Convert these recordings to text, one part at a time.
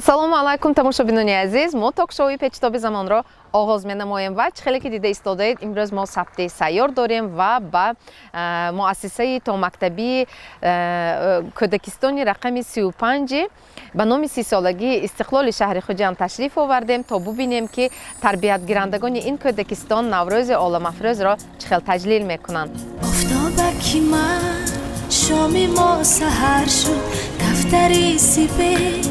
Ассалому алайкум, тамошобинони азиз. Мо ток-шоуи Печитоби замонро оғоз менамоем ва чӣ хеле ки дида истодаед, имрӯз мо сабти сайёр дорем ва ба муассисаи томактабии кӯдакистони рақами 35-и ба номи 30-солагии истиқлоли шаҳри Хуҷанд ташриф овардем, то бубинем, ки тарбиятгирандагони ин кӯдакистон Наврӯзи оламафрӯзро чӣ хел таҷлил мекунанд. Офтобаки ман, шоми мо саҳар шуд, кафтари сипед.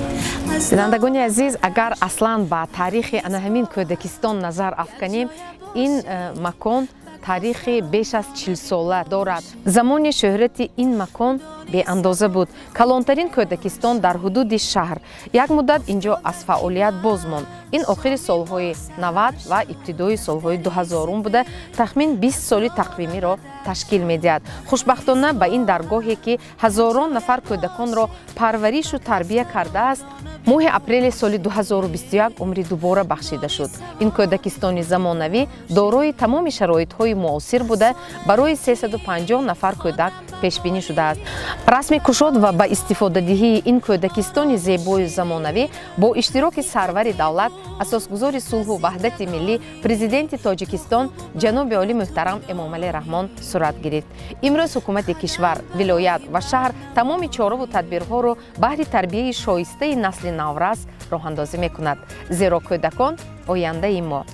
Бинандагони азиз, агар аслан ба таърихи ана ҳамин кӯдакистон назар афканем, ин макон таърихи беш аз 40-сола дорад. Замони шӯҳрати ин макон беандоза буд. Калонтарин кӯдакистон дар ҳудуди шаҳр. Як муддат инҷо аз фаъолият боз монд. Ин охири солҳои 90 ва ибтидои солҳои 2000-ум буда, тахмин 20 соли тақвимиро ташкил медиҳад. Хушбахтона, ба ин даргоҳе, ки ҳазорон нафар кӯдаконро парваришу тарбия кардааст, моҳи апрели соли 2021 умри дубора бахшида шуд. Ин кӯдакистони замонавӣ дорои тамоми шароитҳои муосир буда, барои 350 нафар кӯдак пешбинӣ шудааст. Расми кушод ва ба истифодадиҳии ин кӯдакистони зебою замонавӣ бо иштироки сарвари давлат, асосгузори сулҳу ваҳдати миллӣ, Президенти Тоҷикистон ҷаноби олӣ муҳтарам Эмомалӣ Раҳмон сурат гирифт. Имрӯз ҳукумати кишвар, вилоят ва шаҳр тамоми чораву тадбирҳоро баҳри тарбияи шоистаи насли наврас роҳандозӣ мекунад, зеро кӯдакон ояндаи мо.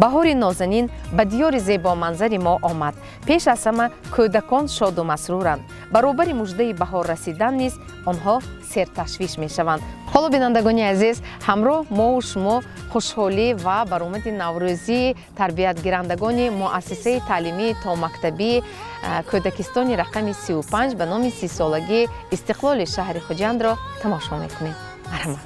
Баҳори нозанин ба диёри зебоманзари мо омад. Пеш аз ҳама кӯдакон шоду масруранд. Баробари муждаи баҳор расидан низ онҳо серташвиш мешаванд. Ҳоло, бинандагони азиз, ҳамроҳ мову шумо хушҳолӣ ва баромади наврӯзии тарбиятгирандагони муассисаи таълимии томактабии кӯдакистони рақами 35 ба номи 30-солагии истиқлоли шаҳри Хуҷандро тамошо мекунем. Марҳамат.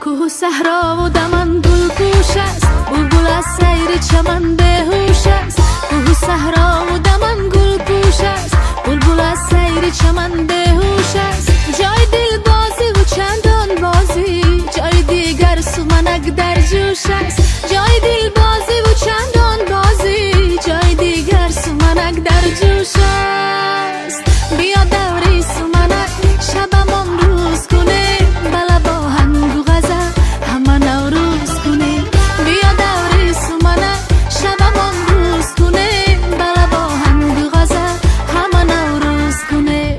Кӯҳу саҳрову даман гулпӯш аст, булбул аз сайри чаман беҳуш аст. Кӯҳу саҳрову даман гулпӯш аст, булбул аз сайри чаман беҳуш аст. Ҷои дилбозиву чандон бозӣ, ҷои дигар суманак дар ҷӯш аст. Ҷои дилбозиву чандон бозӣ, ҷои дигар суманак дар ҷӯш аст. Биё, даври суманак шабамон рӯз кунем, ба лаб оҳангу ғазал ҳама наврӯз кунем. Биё, даври суманак шабамон рӯз кунем, ба лаб оҳангу ғазал ҳама наврӯз кунем.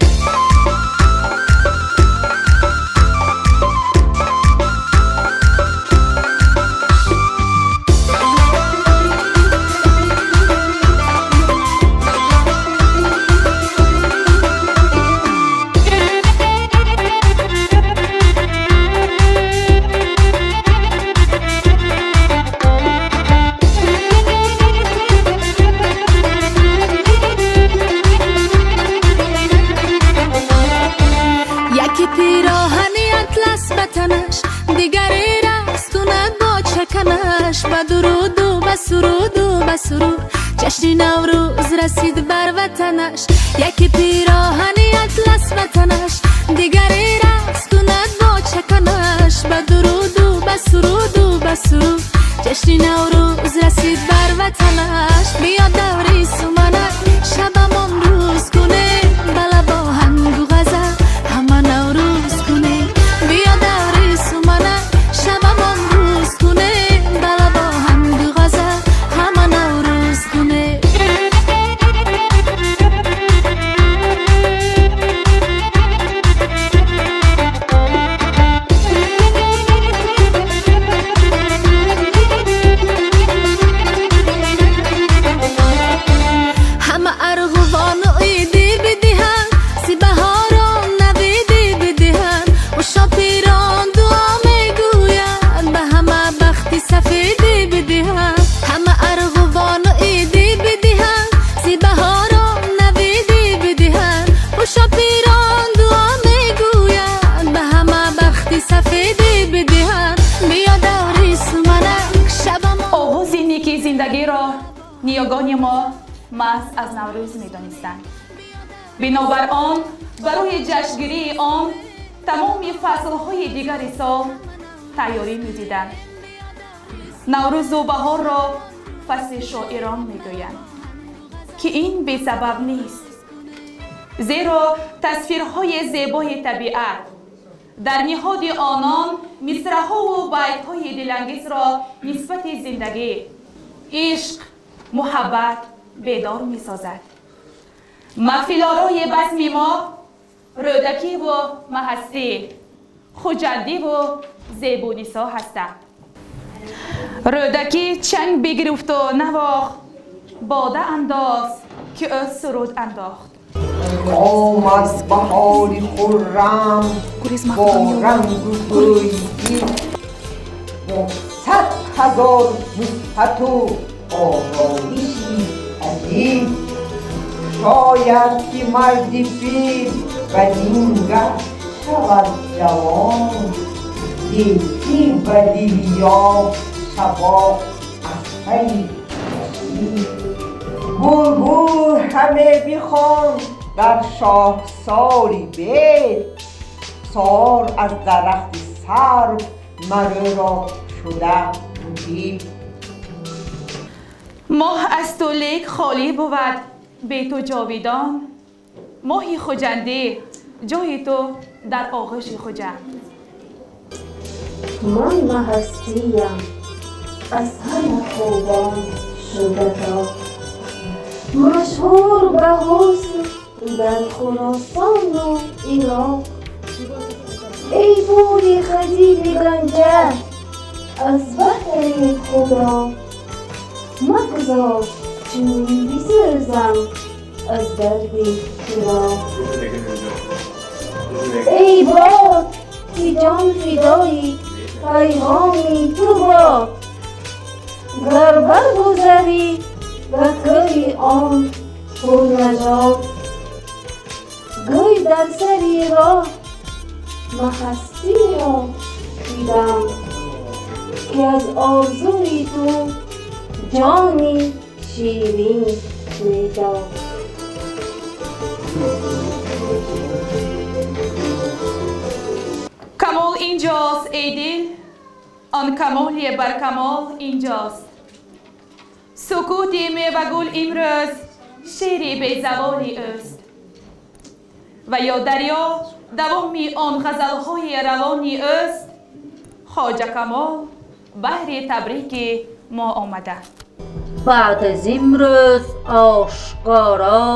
Яке пироҳани атлас ба танаш, дигаре рақс кунад бо чаканаш. Ба дуруду ба суруду ба сурур ҷашни Наврӯз расид бар ватанаш. Яке пироҳани атлас ба танаш, дигаре рақс кунад бо чаканаш. Ба дуруду ба суруду ба сурур ҷашни Наврӯз расид бар ватанаш. Биё, даври суманак шабамон рӯз кунем, ба лаб оҳангу ғазал ҳама наврӯз кунем. Биё, даври суманак шабамон рӯз кунем, ба лаб оҳангу ғазал ҳама наврӯз кунем. Зиндагиро ниёгони мо маҳз аз Наврӯз медонистанд. Бинобар он барои ҷашнгирии он тамоми фаслҳои дигари сол тайёрӣ медиданд. Наврӯзу баҳорро фасли шоирон мегӯянд, ки ин бесабаб нест, зеро тасвирҳои зебои табиат дар ниҳоди онон мисраҳову байтҳои дилангезро нисбати зиндагӣ, ишқ, муҳаббат бедор месозад. Маҳфилорои базми мо Рӯдакиву Маҳастӣ, Хуҷандиву Зебунисо ҳастанд. Рӯдакӣ чанг бигирифту навохт, бода андоз, ки ӯ суруд андохт. Омад баҳори хуррам бо рангу бӯи, бо 100 000 нузҳату ороиши аҷиб. Шояд ки марди пир бадин гаҳ шавад ҷавон, гетӣ ба дили ёфт сабо аз пайи кашид. Булбул ҳаме бихонд дар шоҳсори бед, сор аз дарахти сарв марӯро шуда муҳиб. Моҳ аз ту лек холӣ бувад бе ту ҷовидон. Моҳи Хуҷандӣ, ҷои ту дар оғӯши Хуҷанд. Ман Маҳастиям, аз ҳама хубон шуда то машҳур ба ҳусн дар Хуросону Ироқ. Эй пури хадиви Ганҷа, аз баҳри Худо магзор чунин бисӯзам аз дарди фироқ. Эй бод, ки ҷон фидои пайғоми ту бод, гар баргузарӣ ба кӯи он пурнажод, гӯй дар сари роҳ Маҳастиро дидам, ки аз орзуи ту ҷони ширин медод. Камол инҷост, эй дил, он камоли баркамол инҷост. Сукути мевагул имрӯз шеъри безаволи ӯст ва ё дарё давоми он ғазалҳои равони ӯст. Хоҷа Камол баҳри табрики мо омада. Баъд аз имрӯз ошкоро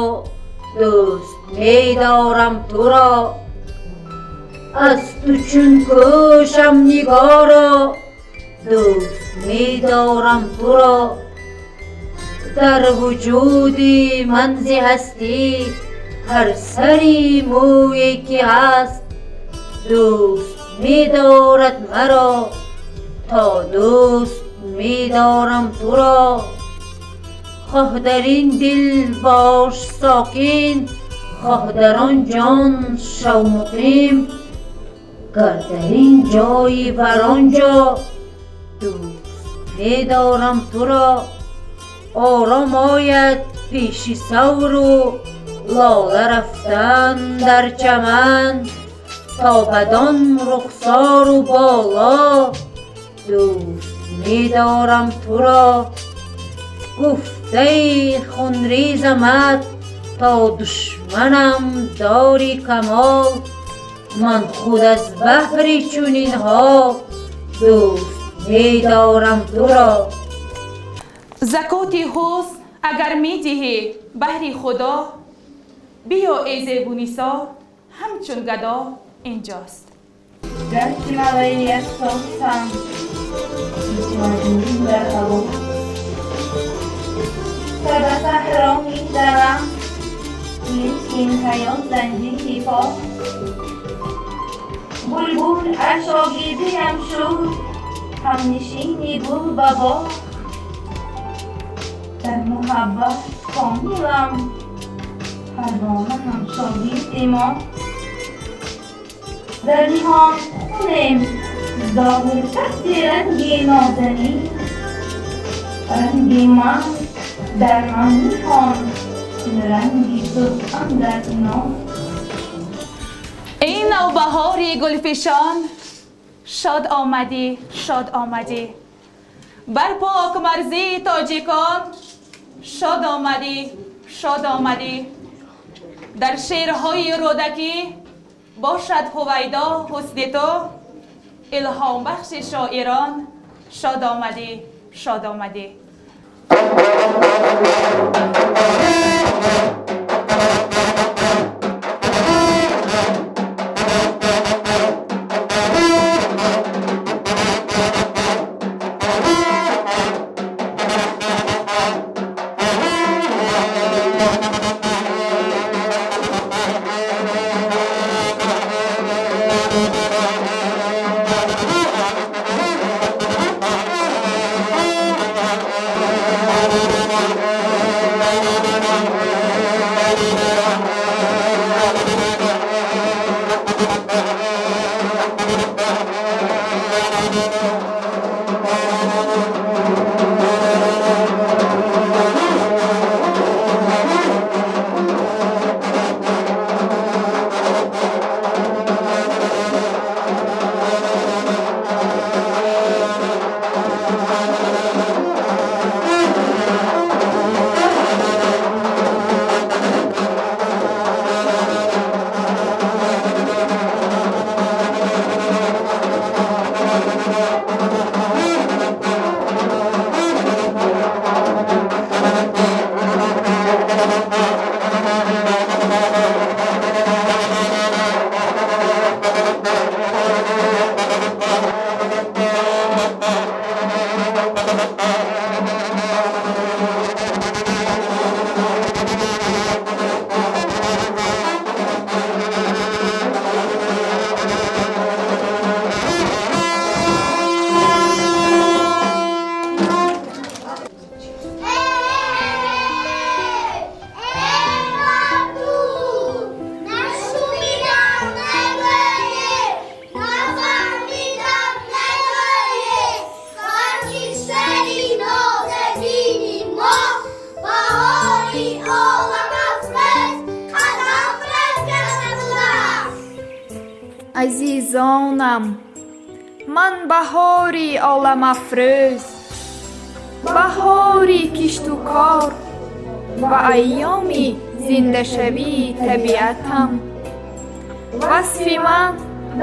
дӯст медорам туро, аз ту чун кӯшам нигоро дӯст медорам туро. Дар вуҷуди ман зи ҳастӣ ҳар сари мӯе ки ҳаст, дӯст медорад маро то дӯст медорам туро. Хоҳ дар ин дил бош сокин, хоҳ дар он ҷон шав муқим, гар дар ин ҷойи бар он ҷо дӯст медорам туро. Ором ояд пеши савру лола рафтан дар чаман, то бадон рухсору боло дӯст медорам туро. Гуфтаи хунрезамат то душманам дори камол, ман худ аз баҳри чунинҳо дӯст медорам туро. Закоти ҳусн агар медиҳӣ баҳри Худо, биё, эй Зебунисо, ҳамчун гадо инҷост. Гарчи малайят сохтам мажнун дар ҳаво, сар ба саҳро медавам, лекин ҳаёт занҷири по. Булбул аз шогирдиам шуд ҳамнишини гул ба боғ. Дар муҳаббат комилам, парвона ҳам шогирди мо. Дар ниҳон хунем зоҳир шахси ранги нозанин. Ранги ман дар ман ниҳон, ранги ту андар инон. Эй навбаҳори гулфишон, шод омадӣ, шод омадӣ. Бар покмарзии тоҷикон, шод омадӣ, шод омадӣ. Дар шеърҳои Рӯдакӣ бошад ҳувайдо ҳусни ту, илҳомбахши шоирон, шод омадӣ, шод омадӣ. Азизонам, ман баҳори оламафрӯз, баҳори кишту кор ва айёми зиндашавии табиатам. Васфи ман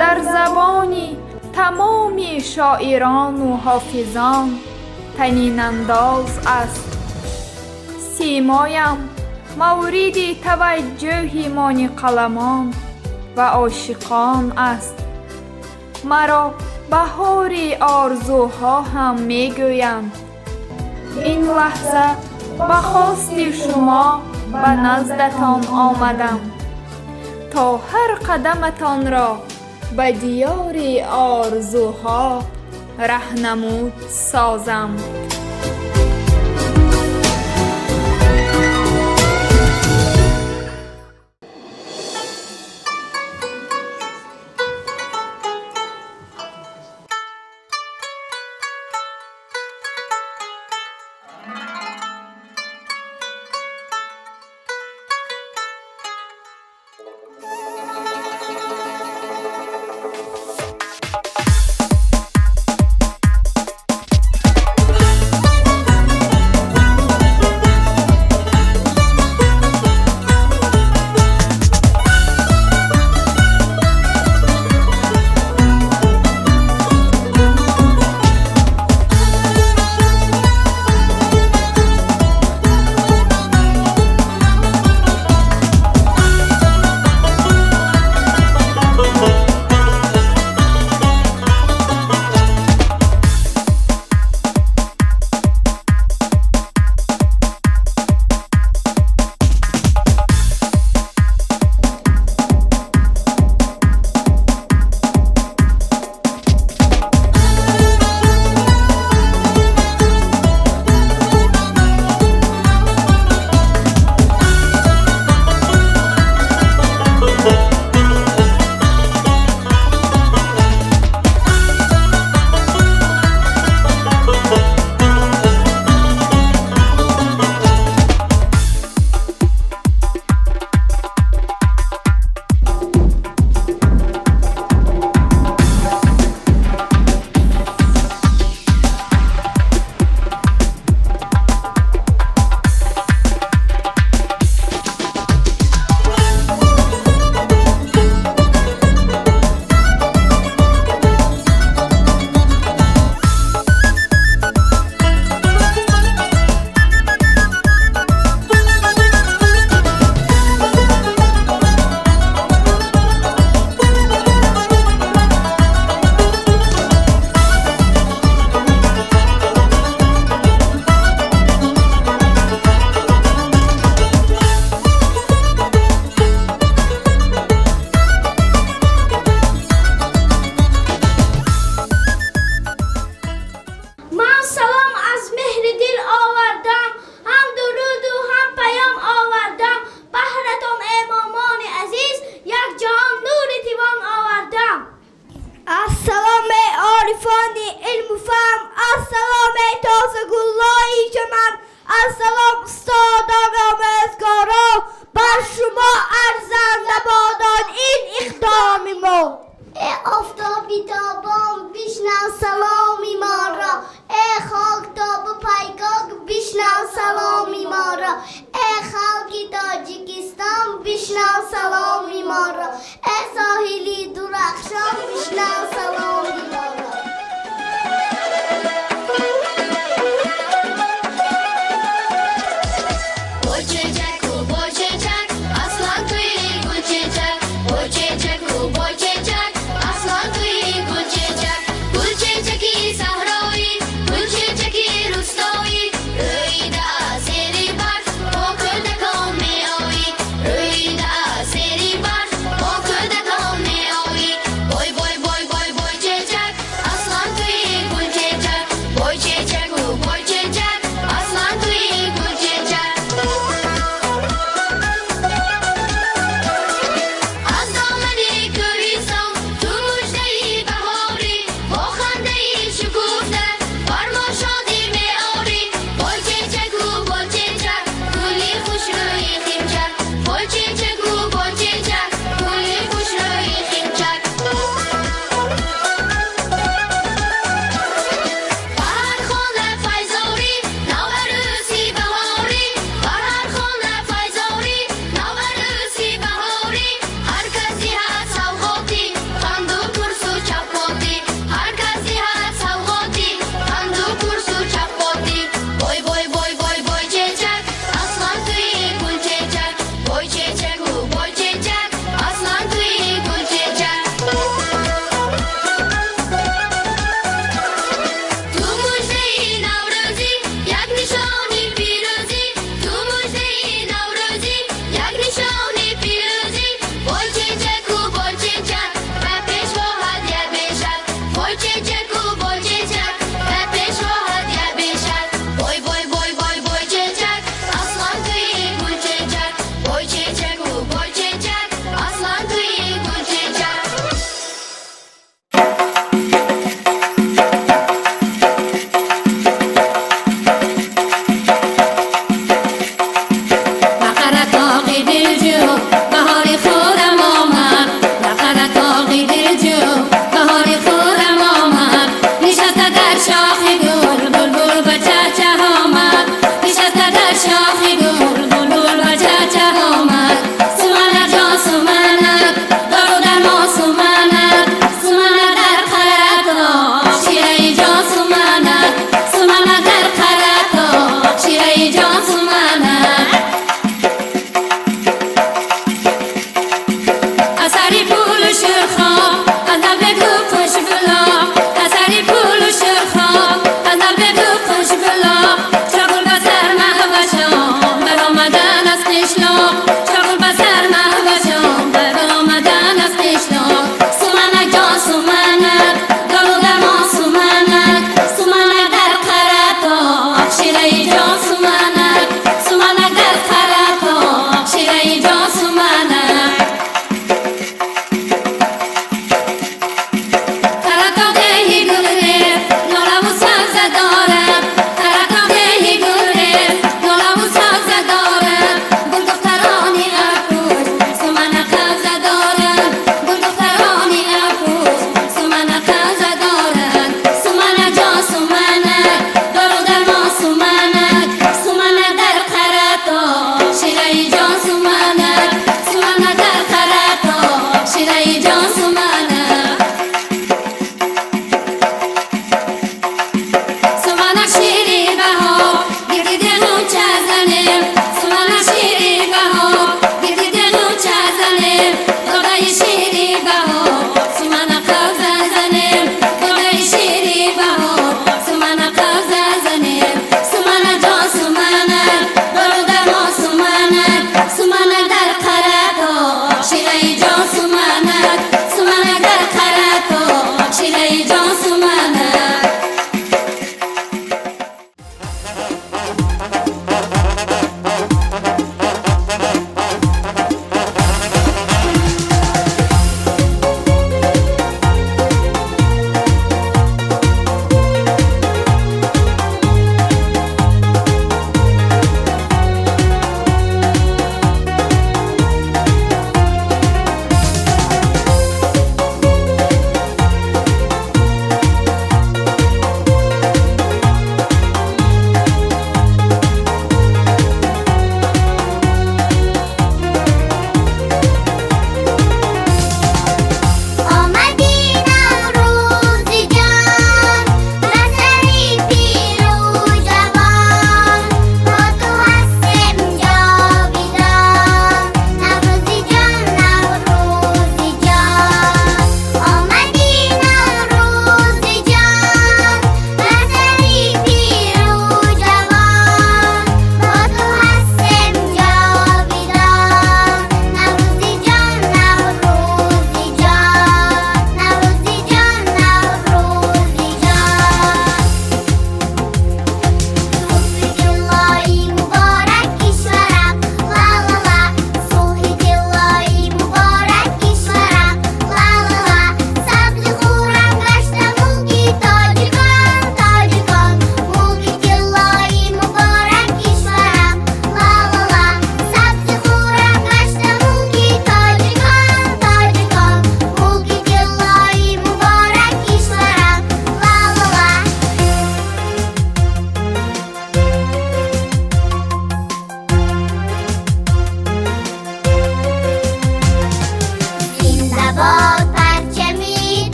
дар забони тамоми шоирону ҳофизон танинандоз аст. Симоям мавриди таваҷҷӯҳи мониқаламон ва ошиқон аст. Маро баҳори орзуҳо ҳам мегӯянд. Ин лаҳза ба хости шумо ба наздатон омадам, то ҳар қадаматонро ба диёри орзуҳо раҳнамуд созам. Ассалом, устодон, омӯзгорон, бар шумо арзанда бодон ин иқдоми мо. Э офтоби тобон, бишнав саломи моро, э хоктобу пайгоҳ, бишнав саломи моро, э халқи Тоҷикистон, бишнав саломи моро, э соҳили дурахшон, бишнав саломи моро. Boy, boy, boy, boy.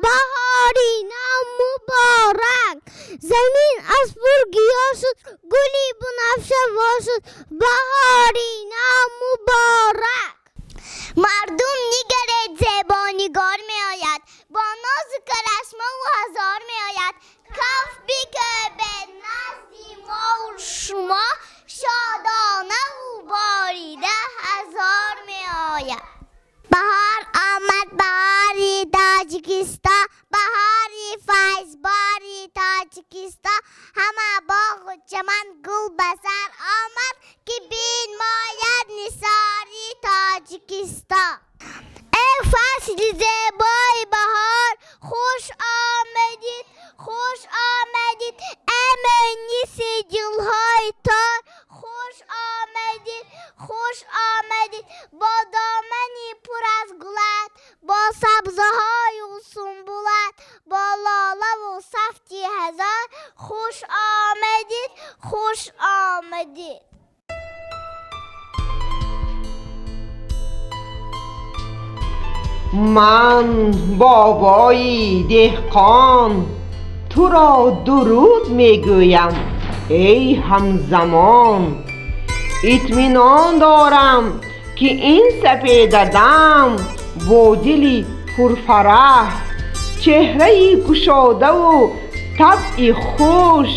Баҳори нав муборак! Замин аз пургиё шуд, гули бунафша во шуд. Баҳори нав муборак! Мардум, нигаред, зебо нигор меояд, бо нозу карашмаву ҳазор меояд. Каф бикӯбед, назди мову шумо шодонаву борида ҳазор меояд. Баҳор омад, баҳори Тоҷикистон, баҳори файзбори Тоҷикистон. Ҳама боғу чаман гул ба сар омад, ки бинмояд нисори Тоҷикистон. Эй фасли зебои баҳор, хуш омадид, хуш омадид! Эй муниси дилҳои тор, хуш омадид, хуш омадид! Бо домани пур аз гулат, бо сабзаҳою сумбулат, бо лолаву сафти ҳазор, хуш омадид, хуш омадид! Ман бобои деҳқон туро дуруд мегӯям, эй ҳамзамон. Итминон дорам, ки ин сапедадам бо дили пурфараҳ, чеҳраи кушодаву табъи хуш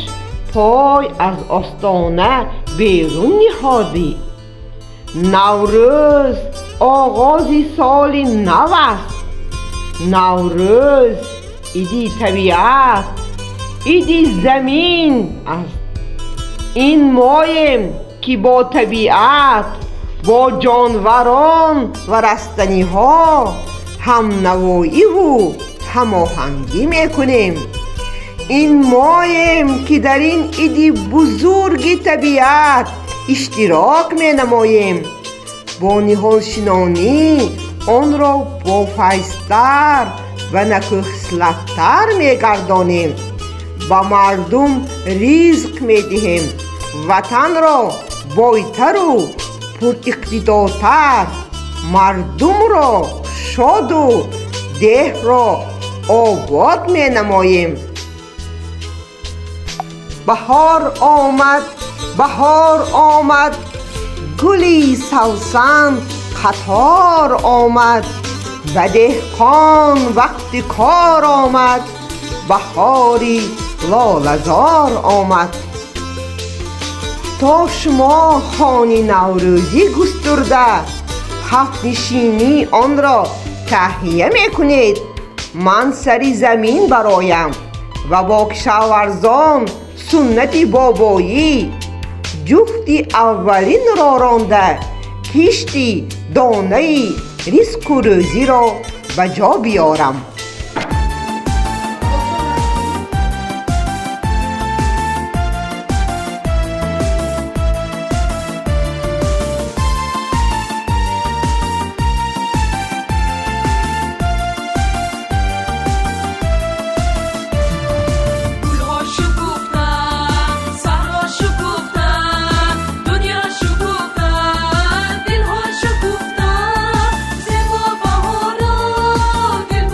пой аз остона берун ниҳодӣ. Наврӯз оғози соли нав аст. Наврӯз иди табиат, иди замин аст. Ин моем, ки бо табиат, бо ҷонварон ва растаниҳо ҳамнавоиву ҳамоҳангӣ мекунем. Ин моем, ки дар ин иди бузурги табиат иштирок менамоем, бо ниҳолшинонӣ онро бофайзтар ва накӯҳхислаттар мегардонем, ба мардум ризқ медиҳем, ватанро бойтару пуриқтидортар, мардумро шоду деҳро обод менамоем. Баҳор омад, баҳор омад, гули савсан қатор омад, ба деҳқон вақти кор омад, баҳори лолазор омад. То шумо хони наврӯзӣ густурда, ҳафтнишинии онро таҳия мекунед, ман сари замин бароям ва бо кишоварзон суннати бобоӣ ҷуфти аввалинро ронда, кишти донаи ризқу рӯзиро ба ҷо биёрам. Дилҳо шукуфта, зебо баҳоро дил.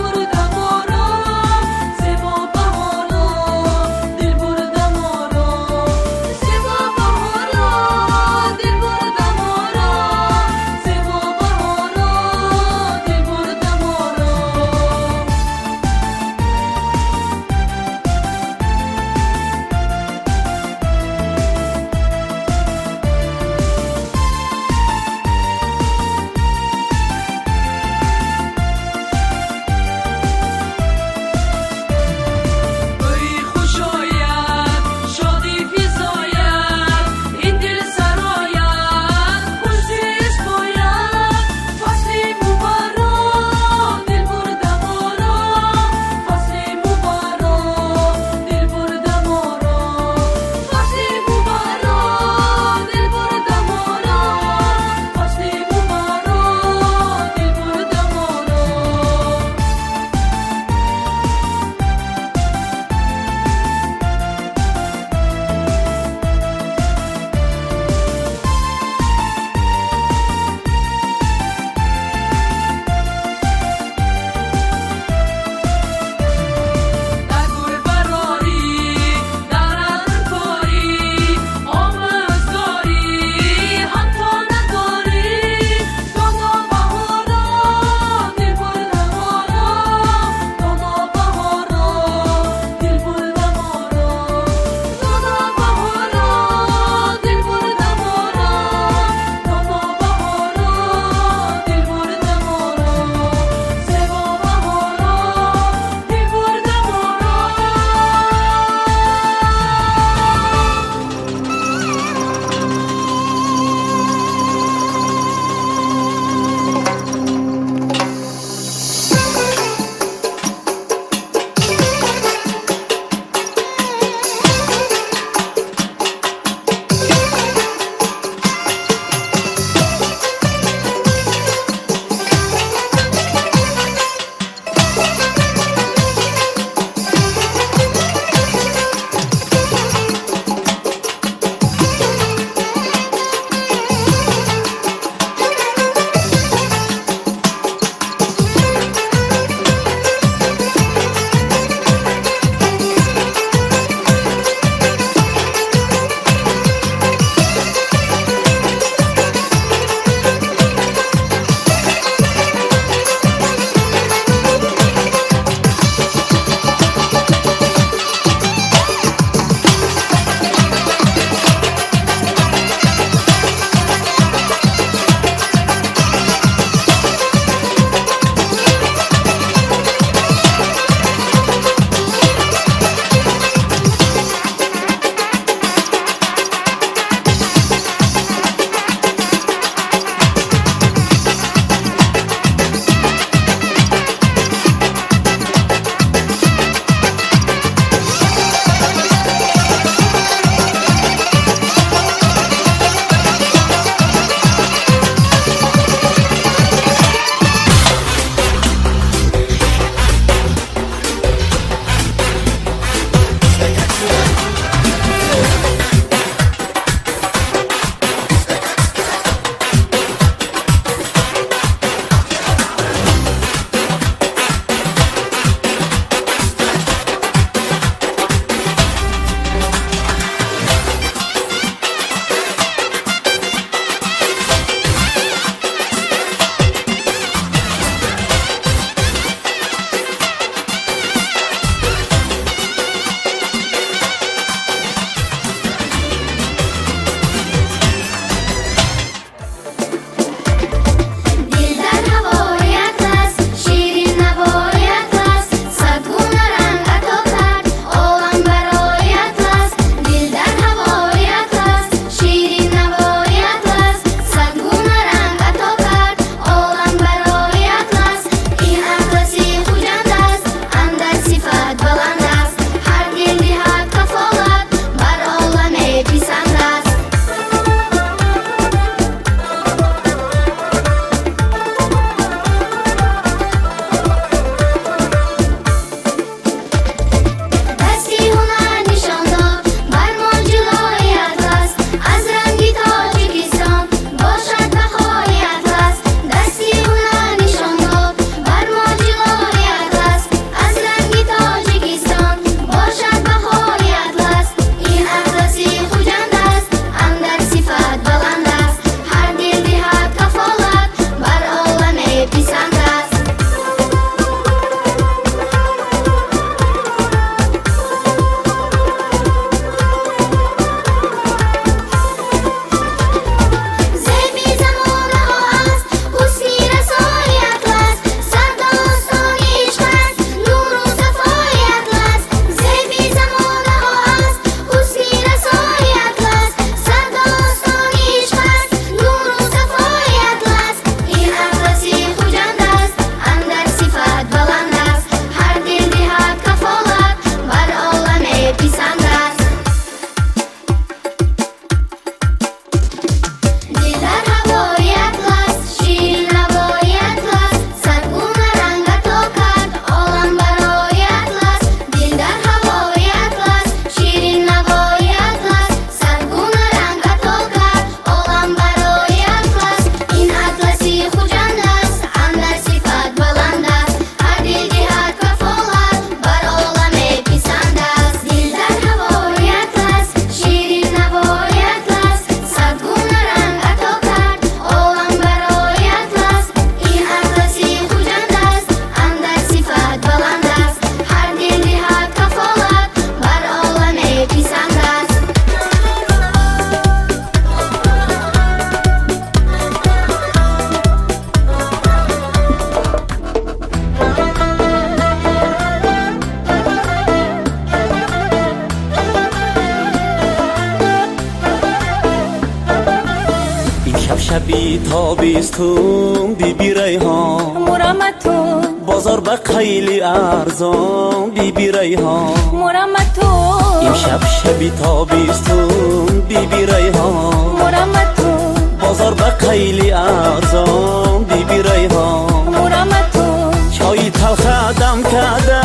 шаби тобистон биби Райҳон Мураматун бозор ба қайли арзон биби Райҳон Мураматун имшаб шаби тобистон биби Райҳон Мураматун бозор ба қайли арзон биби Райҳон Мураматун чойи талха дам карда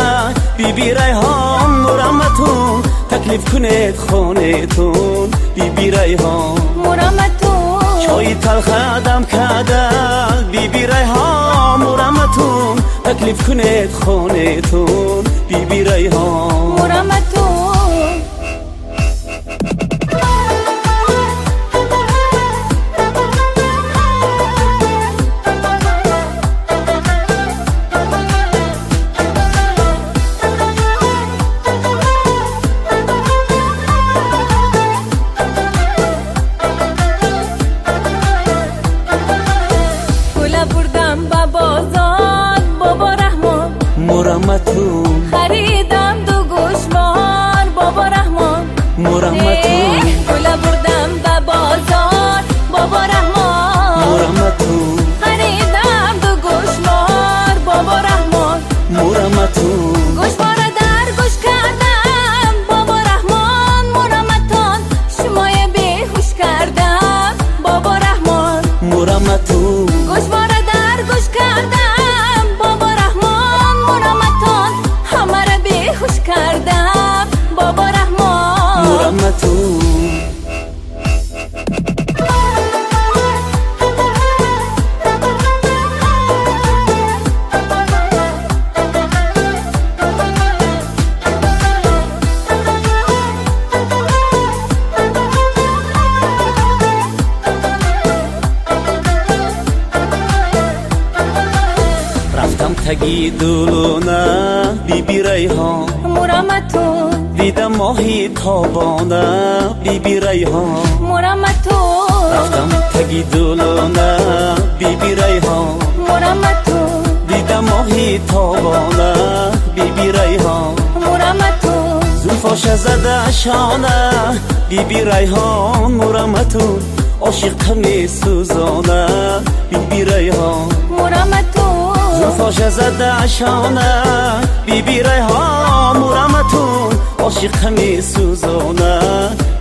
биби Райҳон Мураматун таклиф кунед хонетун биби Райҳон Мураматун чойи талха дам карда биби Райҳон Мураматун таклиф кунед хонетун биби Райҳон Мураматун Мураматун харидам ду гӯшвор бобо Раҳмон Мураматун гула бурдам ба бозор бобо Раҳмон Мураматун харидам ду гӯшвор бобо Раҳмон Мураматун гӯшвора дар гӯш кардам бобо Раҳмон Мураматун шумоя беҳуш кардам бобо Раҳмон Мураматун гӯшвора дар гӯш кардам бобо Раҳмон Мураматун ҳамара беҳуш кардам бобо Раҳмон Мураматун рафтам таги дулона биби Райҳон Мураматун дидам моҳи тобона биби Райҳон Мураматун рафтам таги дулона биби Райҳон Мураматун дидам моҳи тобона биби Райҳон Мураматун зулфоша зада шона биби Райҳон Мураматун ошиқа месӯзона биби Райҳон Мураматун зулфоша зада шона биби Райҳон Мураматун ошиқа месӯзона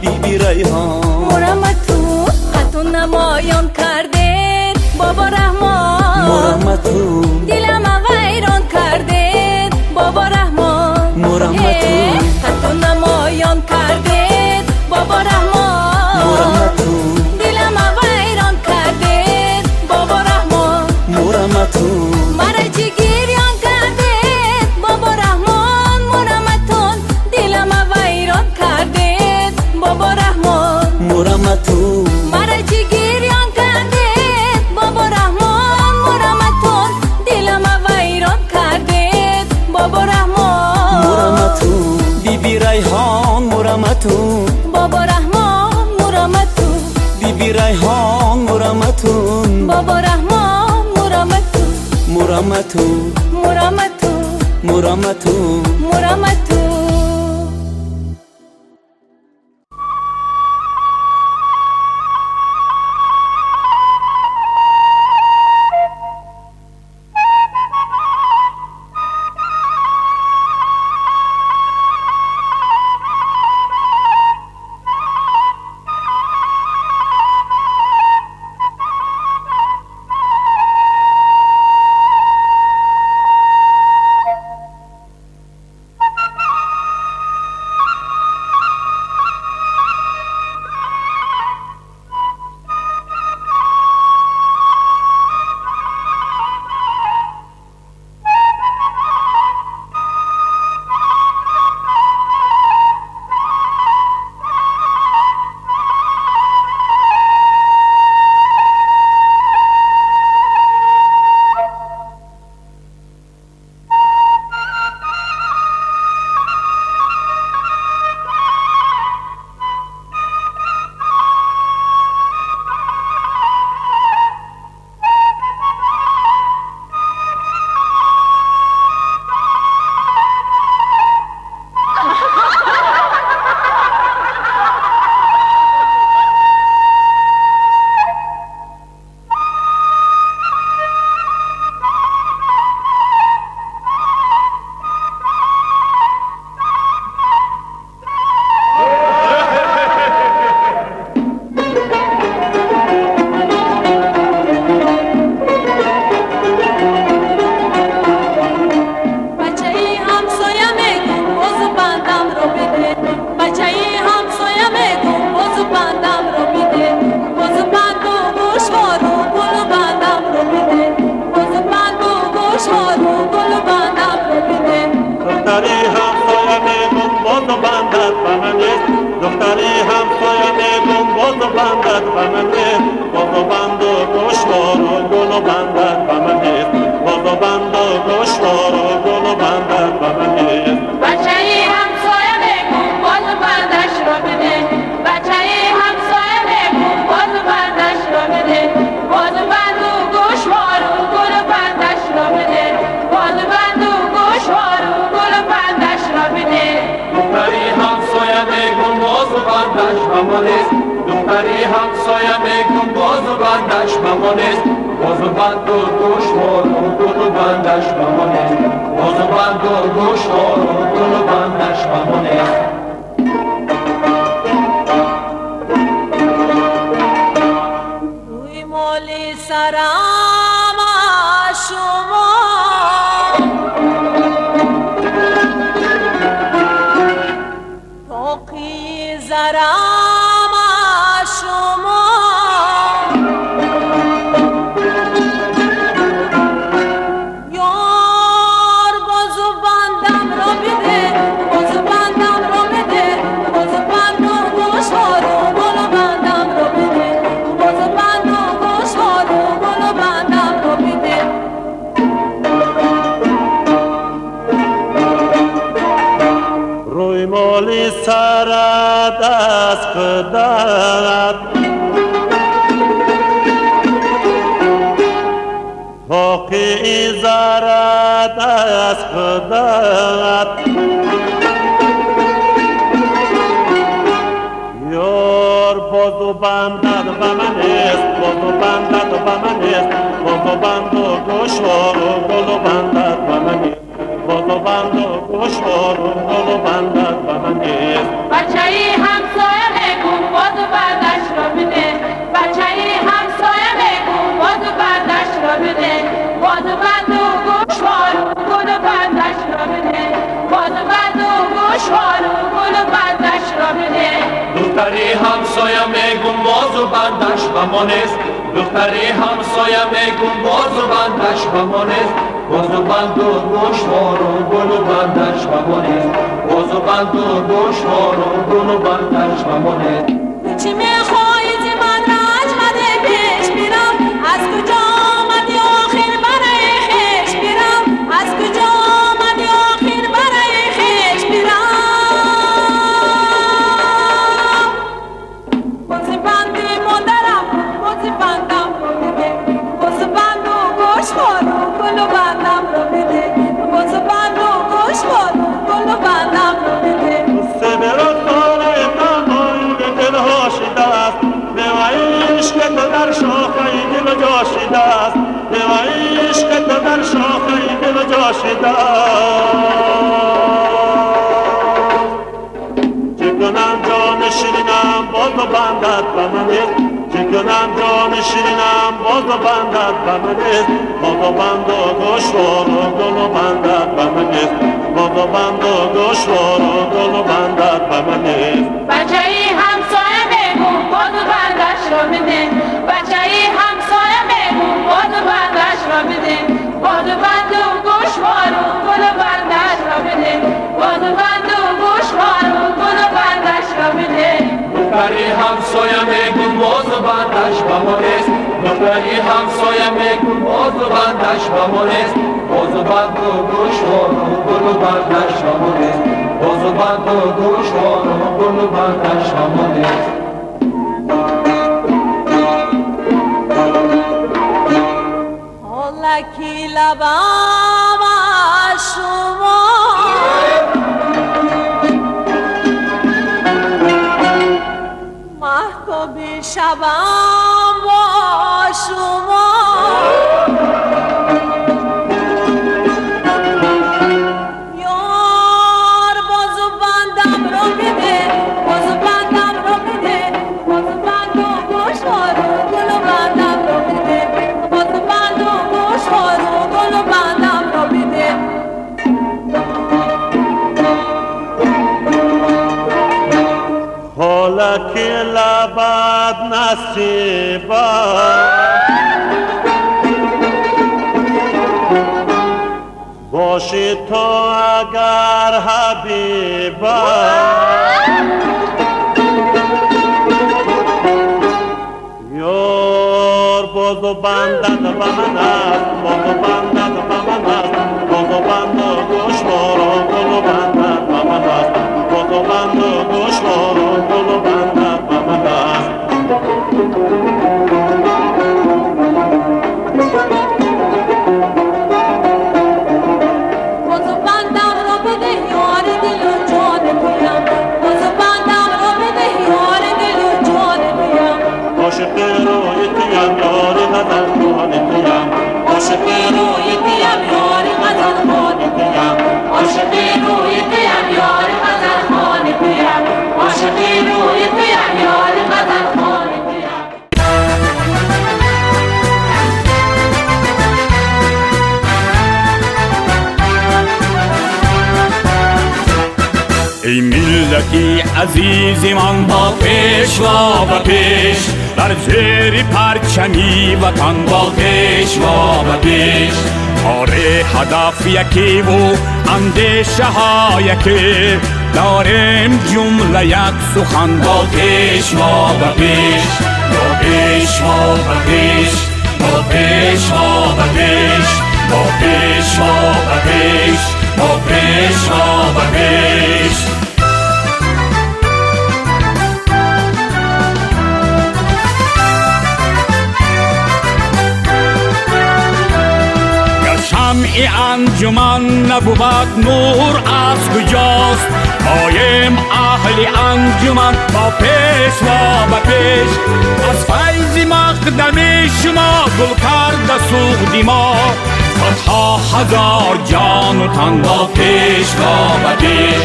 биби Райҳон Мураматун қату намоён кардед бобо Раҳмон Мураматун дилама вайрон кардед бобо Раҳмон Мураматун қату намоён кардед бобо Раҳмон Мураматун дилама вайрон кардед бобо Раҳмон Мураматун мара чӣ гирён кардед бобо Раҳмон Мураматун дилама вайрон кардед бобо Раҳмон Мураматун мара чӣ гирён кардед бобо Раҳмон Мураматун дилама вайрон кардед бобо Раҳмон Мураматун биби Райҳон Мураматун бобо Раҳмон Мураматун биби Райҳон Мураматун бобо Раҳмон Мураматун Мураматун Мураматун Мураматун Мураматун بازو بندد به من نیست، بازو بند و گوشوار و گل و بندد به من نیست، بازو بند و گوشوار و گل و بندد به من نیست. بچه همسایه بگو بازو بندش رو بده، بچه همسایه بگو بازو بندش رو بده، بازو بند و گوشوار و گل و بندش رو بده، بازو بند و گوشوار و گل و بندش رو بده. دختری همسایه بگو بازو بندش به ما نیست، دختری همسایه بگو بازو بندش به ما نیست، بازو بند و گوشوار و گل و بندش به ما نیست، بازو بند و گوشوار و گل و بندش به ما نیست. روی مال سرم شما طاقی زرم شما، یار بازو بندم رو بده، بازو بندم رو بده، بازو بند و گوشوار و گل و بندم رو بده، بازو بند و گوشوار و گل و بندم رو بده. روی مالی سرت از خودت، باقی زرت از خودت، یار بازو بندد به من نیست، بازو بندد به من نیست، بازو بند و گوشوار و گل و بندد به من نیست، بازو بند و گوشوار و گل و بندد به من نیست. بچه همسایه بگو بازو بندش رو بده، بچه همسایه بگو بازو بندش رو بده، بازو بند و گوشوار و گل و بندش رو بده، بازو بند و گوشوار و گل و بندش رو بده. دختری همسایه میگم بازو بندش به ما نیست، دختری همسایه میگم بازو بندش به ما نیست، بازو بند و گوشوار و گل و بندش به ما نیست، بازو بند و گوشوار و گل و بندش به ما نیست. چی میخوایی ز من رنج مده پیش میرم، از کجا آمدی آخر برای خویش میرم، از کجا آمدی آخر برای خویش میرم. بازو بند مادرم بازو بندم رو بده، بازو بند و گوشوار و گل و بندم رو بده، بازو بند و گوشوار و گل و بندم رو بده. در شاخه دل جا شده است، به عشق تو در شاخه دل جا شده است. چه کنم جان شیرینم بازو بندد به من نیست، چه کنم جان شیرینم بازو بندد به من نیست، بازو بند و گوشوار و گل و بندد به من نیست، بازو بند و گوشوار و گل و بندد به من نیست. بچه همسایه بگو بازو بندش رو بده، بچه همسایه بگو بازو بندش رو بده، بازو بند و گوشوار و گل و بندش رو بده، بازو بند و گوشوار و گل و بندش رو بده. دختری همسایه میگم بازو بندش به ما نیست، دختری همسایه میگم بازو بندش به ما نیست، بازو بند و گوشوار و گل و بندش به ما نیست، بازو بند و گوشوار و گل و بندش به ما نیست. حالکی لبم از شما مهتاب شبم با شما، یار بازو بندم رو بده، بازو بندم رو بده، بازو بند و گوشوار و گل و بندم رو بده، بازو بند و گوشوار و گل و بندم رو بده. حالا که لبت نصیبا باشی تو اگر حبیبا. بندد به من است، بازو بندد به من است، بازو بند و گوشوار و گل بندد به من است، بازو بند و گوشوار و گل بندد به من است. بازو بندم را بده یار دل و جان تویم، بازو بندم را بده یار دل و جان تویم. عاشق روی تویم یار غزل خوان تویم، عاشق روی تویم یار غزل خوان تویم، عاشق روی تویم یار غزل خوان تویم، عاشق روی تویم یار غزل خوان تویم. ای ملتی عزیزی من با پیشوا و پیش، در زیر پرچمی وطن با پیشوا و پیش. آره هدف یکی و اندیشه ها یکی، داریم جمله یک سخن با پیشوا و پیش، با پیشوا و پیش، با پیشوا و پیش، با پیشوا و پیش، با پیشوا و پیش. شمع انجمن نبود نور از کجاست، مایم اهل انجمن با پیشوا و پیش. از فیض مقدم شما گل کرده سوغدی ما، صدها هزار جان و تن با پیشوا و پیش،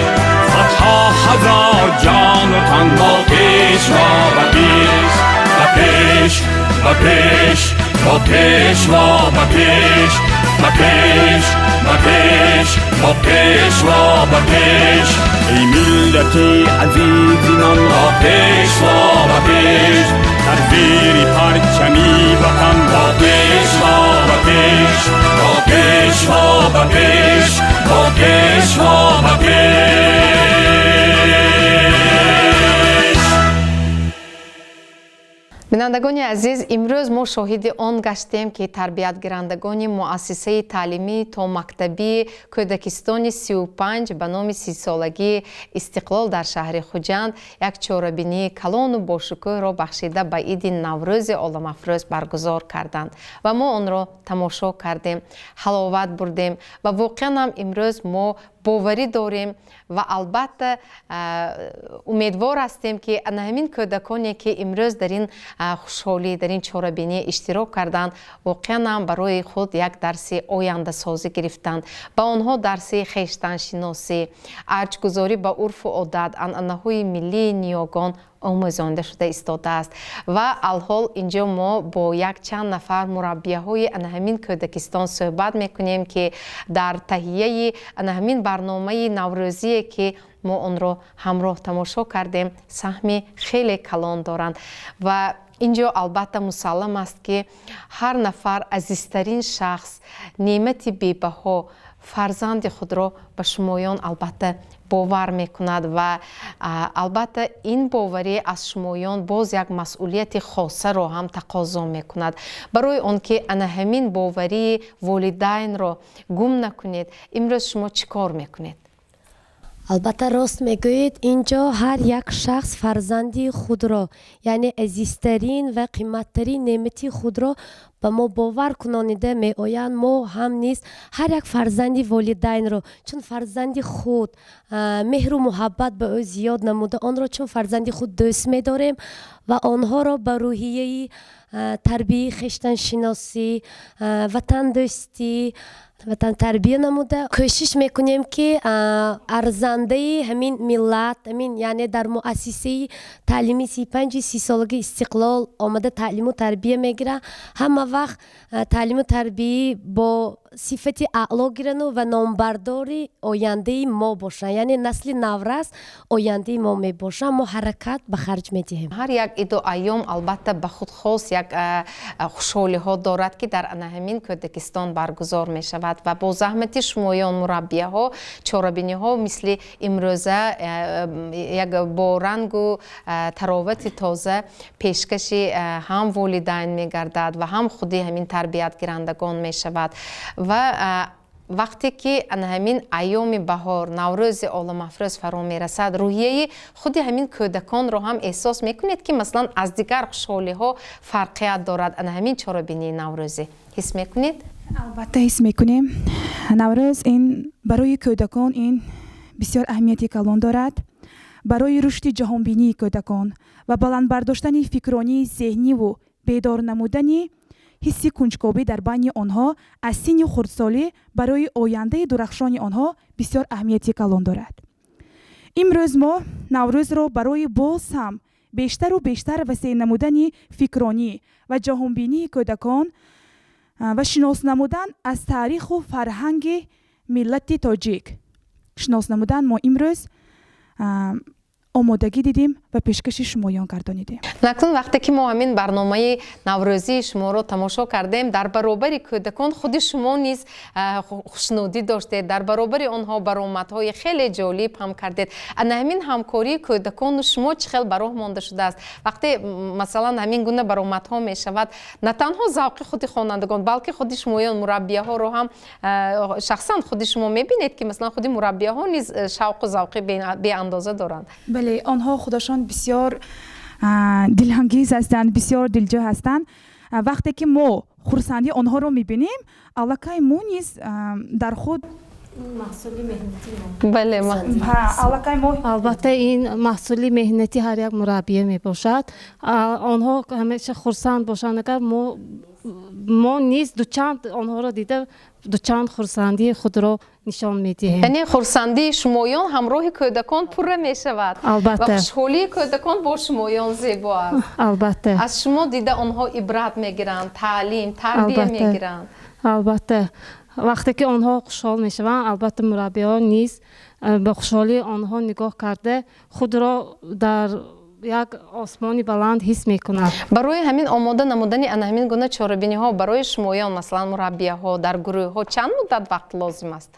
صدها هزار جان و تن با پیشوا و پیش، و پیش و پیش، با پیشوا و پیش، و پیش و پیش، با پیشوا و پیش. ای ملت عزیزی من با پیشوا و پیش، در زیر پرچمی وطن با پیشوا و پیش، با پیشوا و پیش، با پیشوا و پیش. Бинандагони азиз, имрӯз мо шоҳиди он гаштем, ки тарбиятгирандагони муассисаи таълимии томактабии кӯдакистони 35 ба номи 30-солагии истиқлол дар шаҳри Хуҷанд як чорабинии калону бошукӯҳро бахшида ба иди Наврӯзи оламафрӯз баргузор карданд ва мо онро тамошо кардем, ҳаловат бурдем ва воқеан ҳам имрӯз мо боварӣ дорем ва албатта умедвор ҳастем, ки ана ҳамин кӯдаконе, ки имрӯз дар ин хушҳолӣ, дар ин чорабинӣ иштирок карданд, воқеан ҳам барои худ як дарси ояндасозӣ гирифтанд. Ба онҳо дарси хештаншиносӣ, арҷгузорӣ ба урфу одат, анъанаҳои миллии ниёгон омӯзонда шуда истодааст. Ва алҳол инҷо мо бо якчанд нафар мураббияҳои ана ҳамин кӯдакистон суҳбат мекунем, ки дар таҳияи ана ҳамин барномаи наврӯзие, ки мо онро ҳамроҳ тамошо кардем, саҳми хеле калон доранд. Ва инҷо албатта мусаллам аст, ки ҳар нафар азизтарин шахс, неъмати бебаҳо, фарзанди худро ба шумоён албатта бовар мекунад ва албатта ин боварӣ аз шумоён боз як масъулияти хосаро ҳам тақозо мекунад. Барои он ки ана ҳамин боварии волидайнро гум накунед, имрӯз шумо чӣ кор мекунед? Албатта, рост мегӯед, ин ҷо ҳар як шахс фарзанди худро, яъне азизтарин ва қиматтарин неъмати худро ба мо бовар кунонида меоянд. Мо ҳам низ ҳар як фарзанди волидайнро чун фарзанди худ меҳру муҳаббат ба ӯ зиёд намуда, онро чун фарзанди худ дӯст медорем ва онҳоро ба рӯҳияи тарбияи хештаншиносӣ, ватандӯстӣ, ватантарбия намуда кӯшиш мекунем, ки арзандаи ҳамин миллат, ҳамин, яъне дар муассисаи таълимии 35-и 30-солагии истиқлол омада таълиму тарбия мегирад, ҳама вақт таълиму тарбияи бо Сифати аъло гирану ва номбардори ояндаи мо бошанд, яъне насли наврас ояндаи мо мебошанд. Мо ҳаракат ба харҷ медиҳем. Ҳар як иду айём, албатта, ба худ хос як хушҳолиҳо дорад, ки дар ана ҳамин кӯдакистон баргузор мешавад ва бо заҳмати шумоён, мураббияҳо, чорабиниҳо мисли имрӯза як бо рангу таровати тоза пешкаши ҳам волидайн мегардад ва ҳам худи ҳамин тарбиятгирандагон мешавад. Ва вақте ки ана ҳамин айёми баҳор, Наврӯзи оламафрӯз фаро мерасад, рӯҳияи худи ҳамин кӯдаконро ҳам эҳсос мекунед, ки масалан аз дигар хушҳолиҳо фарқият дорад ана ҳамин чорабинии наврӯзӣ, ҳис мекунед? Албатта, ҳис мекунем. Наврӯз ин барои кӯдакон ин бисёр аҳамияти калон дорад. Барои рушди ҷаҳонбинии кӯдакон ва баланд бардоштани фикронии зеҳниву бедор намудани ҳисси кунҷкобӣ дар байни онҳо аз синни хурдсолӣ барои ояндаи дурахшони онҳо бисёр аҳамияти калон дорад. Имрӯз мо Наврӯзро барои боз ҳам бештару бештар васеъ намудани фикронӣ ва ҷаҳонбинии кӯдакон ва шинос намудан аз таъриху фарҳанги миллати тоҷик шинос намудан мо имрӯз омодагӣ дидем ва пешкаши шумоён гардонидем. Акнун вақте ки мо ҳамин барномаи наврӯзии шуморо тамошо кардем, дар баробари кӯдакон худи шумо низ хушнудӣ доштед, дар баробари онҳо баромадҳои хеле ҷолиб ҳам кардед. Ана ҳамин ҳамкории кӯдакону шумо чӣ хел ба роҳ монда шудааст? Вақте масалан ҳамин гуна баромадҳо мешавад, на танҳо завқи худи хонандагон, балки худи шумоён, мураббияҳоро ҳам, шахсан худи шумо мебинед, ки масалан худи мураббияҳо низ шавқу завқи беандоза доранд. Бале, онҳо худашон бисёр дилангез ҳастанд, бисёр дилҷӯ ҳастанд. Вақте ки мо хурсандии онҳоро мебинем, аллакай мо низ дар худ Бале. Аллакай мо Албатта, ин маҳсули меҳнати ҳар як мураббия мебошад. Онҳо ҳамеша хурсанд бошанд, агар мо низ дучанд онҳоро дида, дучанд хурсандии худро нишон медиҳем. Яъне хурсандии шумоён ҳамроҳи кӯдакон пурра мешавад. Албатта. Ва хушҳолии кӯдакон бо шумоён зебо аст. Албатта. Аз шумо дида онҳо ибрат мегиранд, таълим, тарбия мегиранд. Албатта, вақте ки онҳо хушҳол мешаванд, албатта, мураббиҳо низ ба хушҳолии онҳо нигоҳ карда, худро дар як осмони баланд ҳис мекунад. Барои ҳамин омода намудани ана ҳамин гуна чорабиниҳо барои шумоён, масалан мураббияҳо дар гурӯҳҳо, чанд муддат вақт лозим аст?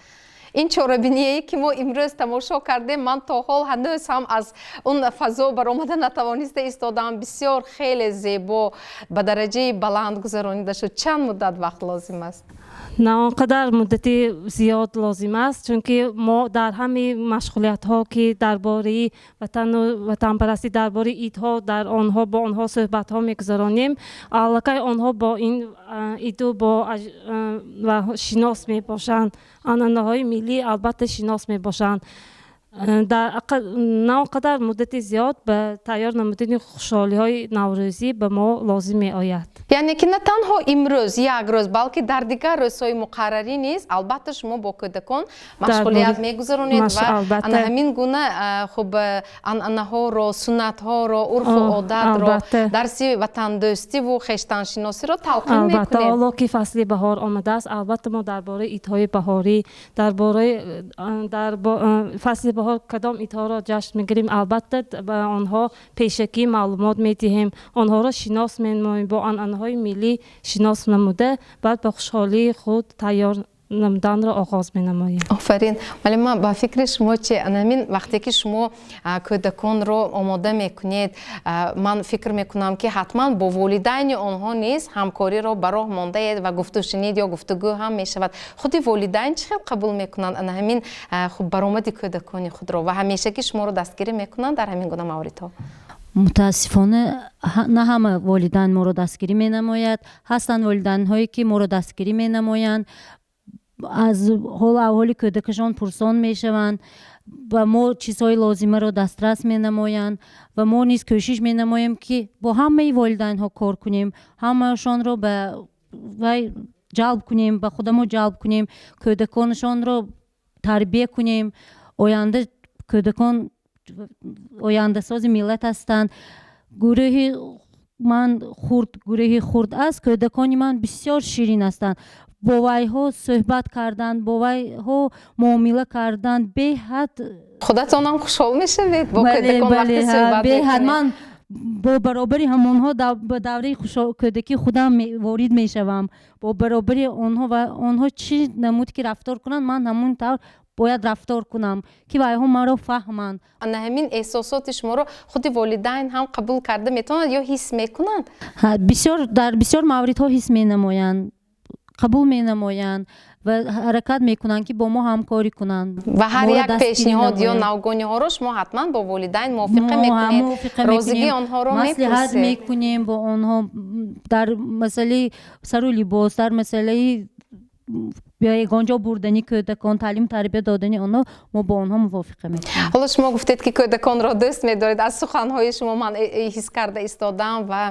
Ин чорабиние, ки мо имрӯз тамошо кардем, ман то ҳол ҳанӯз ҳам аз он фазо баромада натавониста истодаам. Бисёр хеле зебо, ба дараҷаи баланд гузаронида шуд. Чанд муддат вақт лозим аст? На он қадар муддати зиёд лозим аст, чунки мо дар ҳамаи машғулиятҳо, ки дар бораи ватану ватанпарастӣ, дар бораи идҳо, дар онҳо бо онҳо суҳбатҳо мегузаронем. Аллакай онҳо бо ин иду бо ва шинос мебошанд, анъанаҳои миллӣ, албатта, шинос мебошанд. На он қадар муддати зиёд ба тайёр намудани хушҳолиҳои наврӯзӣ ба мо лозим меояд. Яъне ки на танҳо имрӯз як рӯз, балки дар дигар рӯзҳои муқаррарӣ низ, албатта, шумо бо кӯдакон машғулият мегузаронед ва ана ҳамин гуна хуб анъанаҳоро, суннатҳоро, урфу одатро, дарси ватандӯстиву хештаншиносиро талқин мекунед. Ҳоло ки фасли баҳор омадааст, албатта, мо дар бораи идҳои баҳорӣ, дар бораи дар фасли баҳор кадом идҳоро ҷашн мегирем, албатта, ба онҳо пешакӣ маълумот медиҳем, онҳоро шинос менамоем, бо анъанаҳои миллӣ шинос намуда, баъд ба хушҳолии худ тайёр намуданро оғоз менамоем. Офарин. Муаллима, ба фикри шумо чи, анамин вақте ки шумо кӯдаконро омода мекунед, ман фикр мекунам, ки ҳатман бо волидайни онҳо низ ҳамкориро ба роҳ мондаед ва гуфтушунид ё гуфтугӯ ҳам мешавад. Худи волидайн чӣ хел қабул мекунанд ана ҳамин хуб баромади кӯдакони худро ва ҳамешагӣ шуморо дастгирӣ мекунанд дар ҳамин гуна мавридҳо? Мутаассифона, на ҳама волидайн моро дастгирӣ менамояд. Ҳастанд волидайнҳое, ки моро дастгирӣ менамоянд, аз ҳолу аҳволи кӯдакашон пурсон мешаванд, ба мо чизҳои лозимаро дастрас менамоянд ва мо низ кӯшиш менамоем, ки бо ҳамаи волидайнҳо кор кунем, ҳамаашонро ба вай ҷалб кунем, ба худамо ҷалб кунем, кӯдаконашонро тарбия кунем. Оянда кӯдакон ояндасози миллат ҳастанд. Гурӯҳи ман хурд, гурӯҳи хурд аст, кӯдакони ман бисёр ширин ҳастанд. Бо вайҳо суҳбат кардан, бо вайҳо муомила кардан беҳад Худатонам хушҳол мешавед бо кӯдакон вақте суҳбат Беҳад. Ман бо баробари ҳамонҳо ба давраи кӯдакии худам ворид мешавам, бо баробари онҳо, ва онҳо чӣ намуд ки рафтор кунанд, ман ҳамон тавр бояд рафтор кунам, ки вайҳо маро фаҳманд. Ана ҳамин эҳсосоти шуморо худи волидайн ҳам қабул карда метавонад ё ҳис мекунанд? Бисёр, дар бисёр мавридҳо ҳис менамоянд, қабул менамоянд ва ҳаракат мекунанд, ки бо мо ҳамкорӣ кунанд. Ва ҳар як пешниҳод ё навгониҳоро шумо ҳатман бо волидайн мувофиқа мекунед, розигии онҳоро маслиҳат мекунем бо онҳо дар масъалаи сару либос, дар масъалаи ягон ҷо бурдани кӯдакон, таълиму тарбия додани онҳо, мо бо онҳо мувофиқа мекунем. Ҳоло шумо гуфтед, ки кӯдаконро дӯст медоред. Аз суханҳои шумо ман ҳис карда истодам. Ва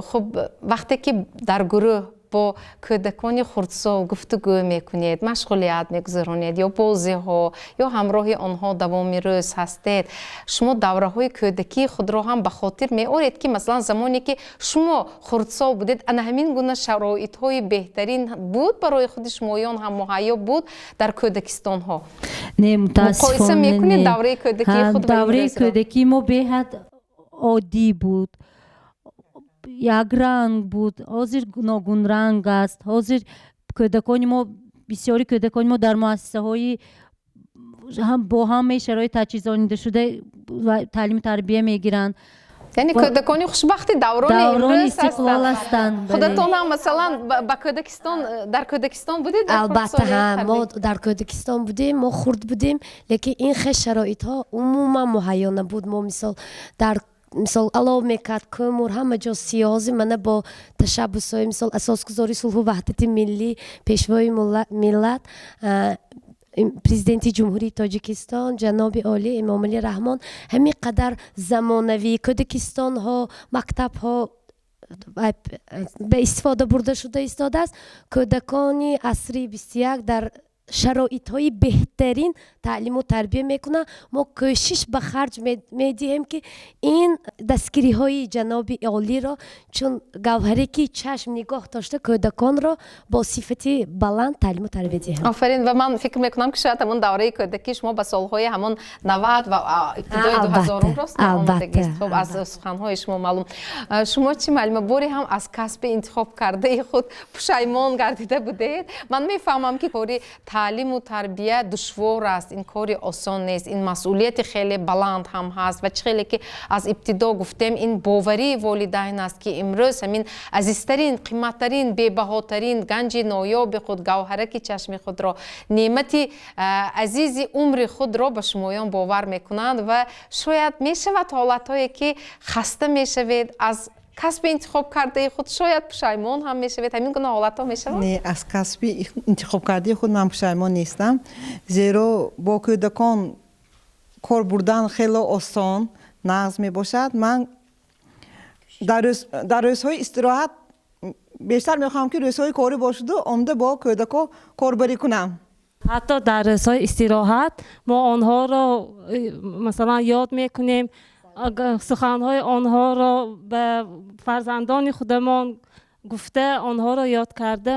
хуб, вақте ки дар гурӯҳ бо кӯдакони хурдсол гуфтугӯ мекунед, машғулият мегузаронед ё бозиҳо, ё ҳамроҳи онҳо давоми рӯз ҳастед, шумо давраҳои кӯдакии худро ҳам ба хотир меоред, ки масалан замоне ки шумо хурдсол будед, ана ҳамин гуна шароитҳои беҳтарин буд, барои худи шумоён ҳам муҳайё буд дар кӯдакистонҳо? Не, мутаассифона. Муқоиса мекунед давраи кӯдакии худ? Давраи кӯдакии мо беҳад оддӣ буд, якранг буд. Ҳозир гуногунранг аст. Ҳозир кӯдакони мо, бисёри кӯдакони мо дар муассисаҳои бо ҳамаи шароит таҷҳизонидашуда таълиму тарбия мегиранд. Яъне кӯдакони хушбахти даврони даврони истиқлол ҳастанд. Худатон ҳам масалан ба кӯдакистон, дар кӯдакистон будед? Албатта, ҳа, мо дар кӯдакистон будем, мо хурд будем, лекин ин хел шароитҳо умуман муҳайё набуд. Мо мисол дар мисол алов мекард, кӯмур, ҳама ҷо сиёҳ. Мана бо ташаббусҳои мисол асосгузори сулҳу ваҳдати миллӣ, пешвои миллат, президенти Ҷумҳурии Тоҷикистон ҷаноби олӣ Эмомалӣ Раҳмон, ҳамин қадар замонавӣ кӯдакистонҳо, мактабҳо ба истифода бурда шуда истодааст. Кӯдакони асри 21 дар шароитҳои беҳтарин таълиму тарбия мекунанд. Мо кӯшиш ба харҷ медиҳем, ки ин дастгириҳои ҷаноби олиро чун гавҳаре ки чашм нигоҳ дошта, кӯдаконро бо сифати баланд таълиму тарбия диҳем. Офарин! Ва ман фикр мекунам, ки шояд ҳамон давраи кӯдакӣ шумо ба солҳои ҳамон 90 ва ибтидои 2000-ум рост омадагист. Хуб, аз суханҳои шумо маълум. Шумо чӣ, муаллима, боре ҳам аз касби интихоб кардаи худ пушаймон гардида будед? Ман мефаҳмам, ки кори таълиму тарбия душвор аст, ин кори осон нест, ин масъулияти хеле баланд ҳам ҳаст. Ва чӣ хеле ки аз ибтидо гуфтем, ин боварии волидайн аст, ки имрӯз ҳамин азизтарин, қиматтарин, бебаҳотарин ганҷи ноёби худ, гавҳараки чашми худро, неъмати азизи умри худро ба шумоён бовар мекунанд. Ва шояд мешавад ҳолатҳое, ки хаста мешавед аз касби интихоб кардаи худ, шояд пушаймон ҳам мешавед. Ҳамин гуна ҳолатҳо мешавад? Не, аз касби интихобкардаи худ ман пушаймон нестам, зеро бо кӯдакон кор бурдан хело осон, нағз мебошад. Ман дар рӯзҳои истироҳат бештар мехоҳам, ки рӯзҳои корӣ бошаду омада бо кӯдако корбарӣ кунам. Ҳатто дар рӯзҳои истироҳат мо онҳоро масалан ёд мекунем, суханҳои онҳоро ба фарзандони худамон гуфта, онҳоро ёд карда,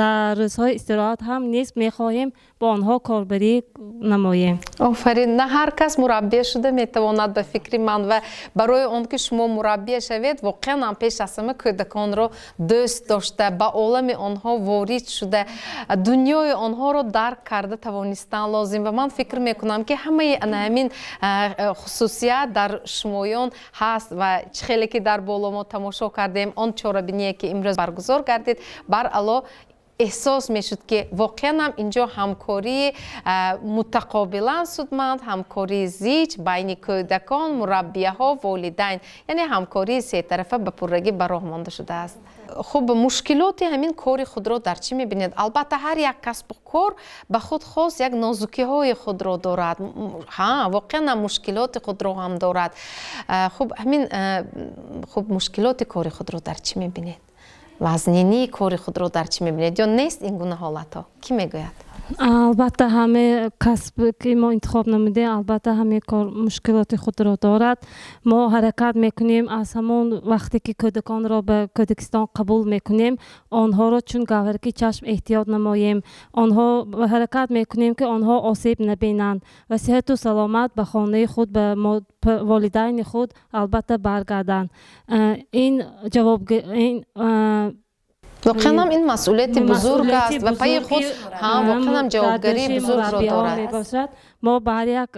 дар рӯзҳои истироҳат ҳам низ мехоҳем бо онҳо корбарӣ намоем. Офарин! На ҳар кас мураббия шуда метавонад, ба фикри ман. Ва барои он ки шумо мураббия шавед, воқеан ҳам пеш аз ҳама кӯдаконро дӯст дошта, ба олами онҳо ворид шуда, дунёи онҳоро дарк карда тавонистан лозим. Ва ман фикр мекунам, ки ҳамаи ана ҳамин хусусият дар шумоён ҳаст. Ва чӣ хеле ки дар боло мо тамошо кардем, он чорабиние ки имрӯз баргузор гардид, баръало эҳсос мешуд, ки воқеан ҳам инҷо ҳамкории мутақобилан судманд, ҳамкории зич байни кӯдакон, мураббияҳо, волидайн, яъне ҳамкории сетарафа ба пуррагӣ ба роҳ монда шудааст. Хуб, мушкилоти ҳамин кори худро дар чӣ мебинед? Албатта, ҳар як касбу кор ба худ хос як нозукиҳои худро дорад. Ҳа, воқеан ҳам мушкилоти худро ҳам дорад. Хуб, ҳамин хуб, мушкилоти кори худро дар чӣ мебинед? Вазнинии кори худро дар чӣ мебинед? Ё нест ин гуна ҳолатҳо? Кӣ мегӯяд? Албатта, ҳаме касб ки мо интихоб намудем, албатта, ҳаме кор мушкилоти худро дорад. Мо ҳаракат мекунем, аз ҳамон вақте ки кӯдаконро ба кӯдакистон қабул мекунем, онҳоро чун гавҳараки чашм эҳтиёт намоем. Онҳо ҳаракат мекунем, ки онҳо осеб набинанд ва сиҳату саломат ба хонаи худ, ба волидайни худ, албатта, баргарданд. Ин ҷавоб ин Воқеан ҳам ин масъулияти бузург аст ва пайи худ воқеан ҳам ҷавобгарии бузургро дорад. Мебошад. Мо ба ҳар як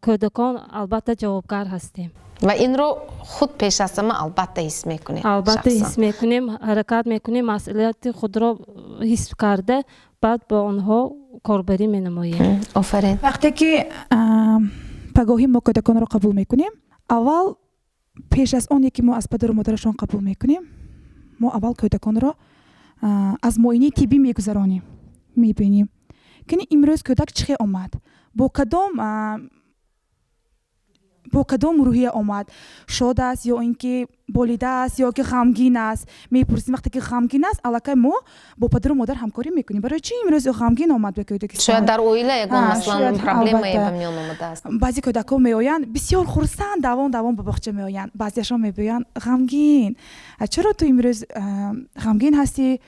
кӯдакон, албатта, ҷавобгар ҳастем. Ва инро худ пеш аз ҳама, албатта, ҳис мекунед. Албатта, ҳис мекунем, ҳаракат мекунем, масъулияти худро ҳис карда, баъд бо онҳо корбарӣ менамоем. Офарин. Вақте ки пагоҳӣ мо кӯдаконро қабул мекунем, аввал, пеш аз оне ки мо аз падару модарашон қабул мекунем, мо аввал кӯдаконро аз муоинаи тиббӣ мегузаронем, мебинем, ки имрӯз кӯдак чӣ хел омад, бо кадом рӯҳия омад, шод аст ё ин ки болида аст ё ки ғамгин аст. Мепурсем. Вақте ки ғамгин аст, аллакай мо бо падару модар ҳамкорӣ мекунем, барои чӣ имрӯз ӯ ғамгин омад ба кӯдакистон. Шояд дар оила ягон, масалан, проблемае ба миён омадааст. Баъзе кӯдакҳо меоянд бисёр хурсанд, давон давон ба боғча меоянд, баъзеашон мебиёянд ғамгин. Чаро ту имрӯз ғамгин ҳастӣ,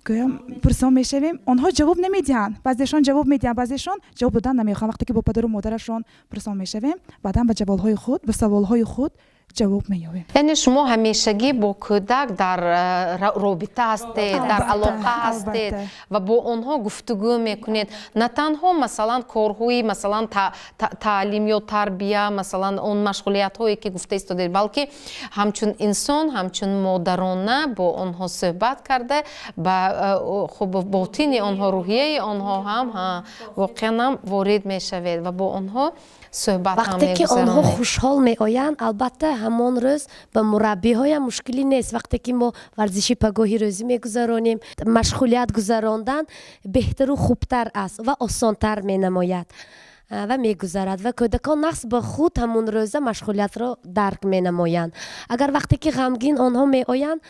гӯям, пурсон мешавем, онҳо ҷавоб намедиҳанд. Баъзешон ҷавоб медиҳанд, баъзешон ҷавоб додан намехоҳанд. Вақте ки бо падару модарашон пурсон мешавем, баъдан ба ҷаволҳои худ, ба саволҳои худ ҷавоб меёбем. Яъне шумо ҳамешагӣ бо кӯдак дар робита ҳастед, дар алоқа ҳастед ва бо онҳо гуфтугӯ мекунед. На танҳо, масалан, корҳои, масалан, таълим ё тарбия, масалан, он машғулиятҳое ки гуфта истодед, балки ҳамчун инсон, ҳамчун модарона бо онҳо суҳбат карда, ба хуб ботини онҳо, рӯҳияи онҳо ҳам воқеан ҳам ворид мешавед ва бо онҳо суҳбат ҳам Вақте ки онҳо мегузаронед. хушҳол меоянд, албатта, ҳамон рӯз ба мураббиҳоям мушкилӣ нест. Вақте ки мо варзиши пагоҳи рӯзӣ мегузаронем, машғулият гузарондан беҳтару хубтар аст ва осонтар менамояд ва мегузарад ва кӯдакон нағз ба худ ҳамон рӯза машғулиятро дарк менамоянд. Агар вақте ки ғамгин онҳо меоянд,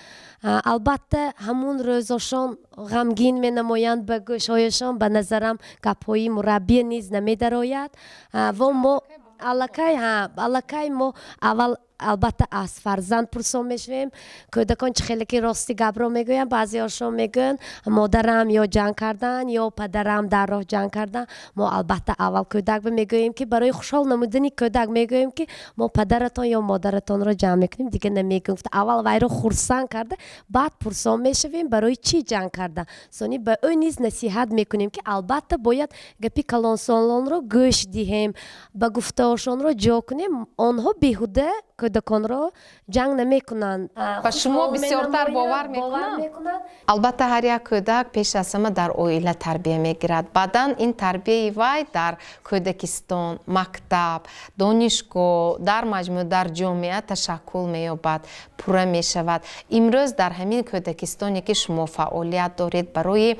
албатта, ҳамун рӯзошон ғамгин менамоянд, ба гӯшҳояшон, ба назарам, гапҳои мураббия низ намедарояд. Ва мо аллакай мо аввал, албатта, аз фарзанд пурсон мешавем, кӯдакон чӣ хеле ки рости гапро мегӯянд. Баъзеҳошон мегӯянд, модарам ё ҷанг кардан, ё падарам дар роҳ ҷанг кардан. Мо, албатта, аввал кӯдак мегӯем, ки барои хушҳол намудани кӯдак мегӯем, ки мо падаратон ё модаратонро ҷанг мекунем, дигар намегӯем. Аввал вайро хурсанд карда, баъд пурсон мешавем, барои чӣ ҷанг кардан. Сони ба ӯ низ насиҳат мекунем, ки, албатта, бояд гапи калонсолонро гӯш диҳем, ба гуфтаҳошонро ҷо кунем, онҳо беҳуда кӯдаконро ҷанг намекунанд. Ба шумо бисёртар бовар мекунанд. Албатта, ҳар як кӯдак пеш аз ҳама дар оила тарбия мегирад, баъдан ин тарбияи вай дар кӯдакистон, мактаб, донишгоҳ, дар маҷмӯъ дар ҷомеа ташаккул меёбад, пурра мешавад. Имрӯз дар ҳамин кӯдакистоне ки шумо фаъолият доред, барои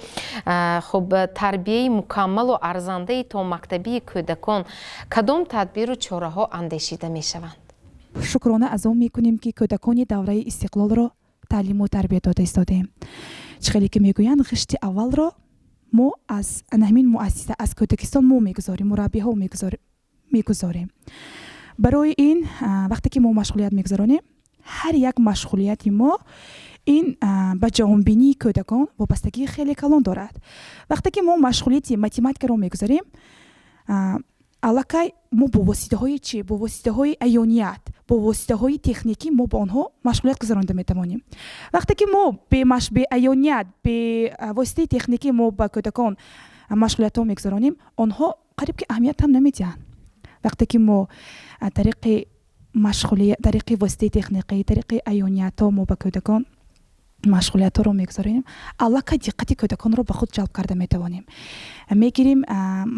хуб тарбияи мукаммалу арзандаи томактабии кӯдакон кадом тадбиру чораҳо андешида мешаванд? Шукрона аз он мекунем, ки кӯдакони давраи истиқлолро таълиму тарбия дода истодаем. Чӣ хеле ки мегӯянд, ғишти аввалро мо аз ҳамин муассиса, аз кӯдакистон мо мегузорем, мураббиҳо мегузорем. Барои ин, вақте ки мо машғулият мегузаронем, ҳар як машғулияти мо ин ба ҷаҳонбинии кӯдакон вобастагии хеле калон дорад. Вақте ки мо машғулияти математикаро мегузарем, аллакай мо бо воситаҳои чӣ, бо воситаҳои аёният, бо воситаҳои техникӣ мо ба онҳо машғулият гузаронида метавонем. Вақте ки мо бе аёният, бе воситаи техникӣ мо ба кӯдакон машғулиятҳо мегузаронем, онҳо қариб ки аҳамият ҳам намедиҳанд. Вақте ки мо тариқи машғулият, тариқи воситаи техникӣ, тариқи аёниятҳо мо ба кӯдакон машғулиятҳоро мегузаронем, аллакай диққати кӯдаконро ба худ ҷалб карда метавонем. Мегирем,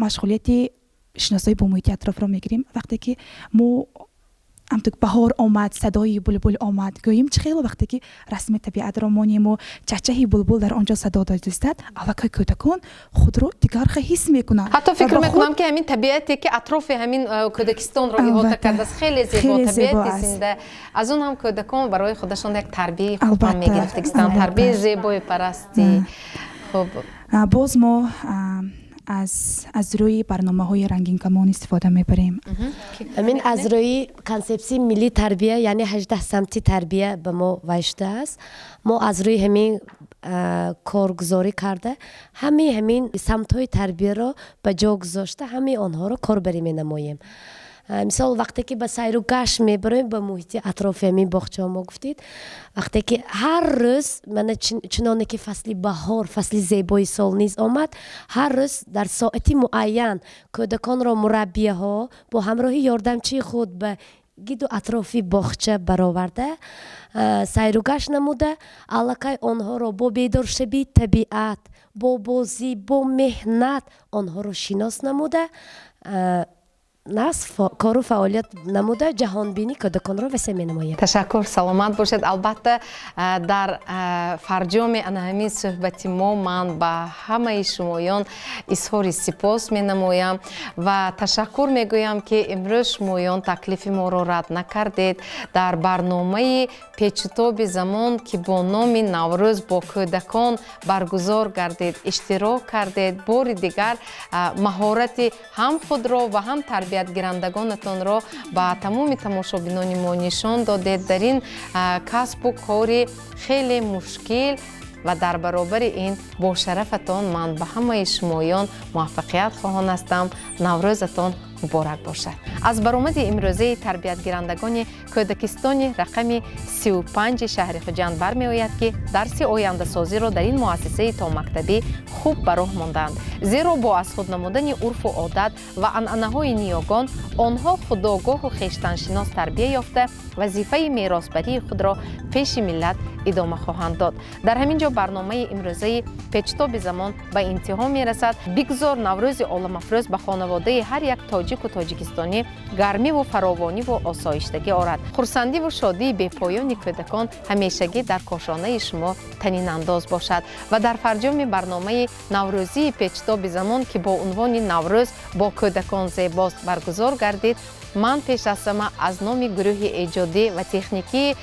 машғулияти шиносоӣ бо муҳити атрофро мегирем. Вақте ки мо ҳамту баҳор омад, садои булбул омад гӯем, чӣ хело вақте ки расми табиатро монему чаҳчаҳи булбул дар он ҷо садо додистад, аллакай кӯдакон худро дигархел ҳис мекунанд. Ҳатто фикр мекунам, ки ҳамин табиате ки атрофи ҳамин кӯдакистонро иҳота кардааст, хеле зебо, табиати зинда, аз он ҳам кӯдакон барои худашон як тарбияи хуб ҳам мегирифтагистанд, тарбияи зебои парастӣ. Боз мо аз рӯи барномаҳои рангинкамон истифода мебарем. Ҳамин аз рӯи консепсияи миллии тарбия, яъне 18 самти тарбия ба мо вай шудааст. Мо аз рӯи ҳамин коргузорӣ карда, ҳамаи ҳамин самтҳои тарбияро ба ҷо гузошта, ҳамаи онҳоро корбарӣ менамоем. Мисол, вақте ки ба сайру гашт мебароем ба муҳити атрофи ҳамин боғчаҳо, мо гуфтед, вақте ки ҳар рӯз, мана чуноне ки фасли баҳор, фасли зебои сол низ омад, ҳар рӯз дар соати муайян кӯдаконро мураббияҳо бо ҳамроҳи ёрдамчии худ ба гиду атрофи боғча бароварда, сайру гашт намуда, аллакай онҳоро бо бедоршавии табиат, бо бозӣ, бо меҳнат онҳоро шинос намуда, нас кору фаъолият намуда, ҷаҳонбинии кӯдаконро васеъ менамоем. Ташаккур, саломат бошед. Албатта, дар фарҷоми ана ҳамин суҳбати мо ман ба ҳамаи шумоён изҳори сипос менамоям ва ташаккур мегӯям, ки имрӯз шумоён таклифи моро рад накардед. Дар барномаи Печутоби замон, ки бо номи Наврӯз бо кӯдакон баргузор гардид, иштирок кардед. Бори дигар маҳорати ҳам худро ва ҳам тарбиятгирандагонатонро ба тамоми тамошобинони мо нишон додед. Дар ин касбу кори хеле мушкил ва дар баробари ин бошарафатон ман ба ҳамаи шумоён муваффақият хоҳон ҳастам. Наврӯзатон муборак бошад. Аз баромади имрӯзаи тарбиятгирандагони кӯдакистони рақами 35-и шаҳри Хуҷанд бармеояд, ки дарси ояндасозиро дар ин муассисаи томактабӣ хуб ба роҳ мондаанд, зеро бо аз худ намудани урфу одат ва анъанаҳои ниёгон онҳо худогоҳу хештаншинос тарбия ёфта, вазифаи меросбарии худро пеши миллат идома хоҳанд дод. Дар ҳамин ҷо барномаи имрӯзаи Печутоби замон ба интиҳо мерасад. Бигзор Наврӯзи оламафрӯз ба хонаводаи ҳар як тоҷику тоҷикистонӣ гармиву фаровониву осоиштагӣ орад. Хурсандиву шодии бепоёни кӯдакон ҳамешагӣ дар кошонаи шумо танинандоз бошад. Ва дар фарҷоми барномаи наврӯзии Печутоби замон, ки бо унвони Наврӯз бо кӯдакон зебост баргузор гардид, ман пеш аз ҳама аз номи гурӯҳи эҷодӣ ва техникии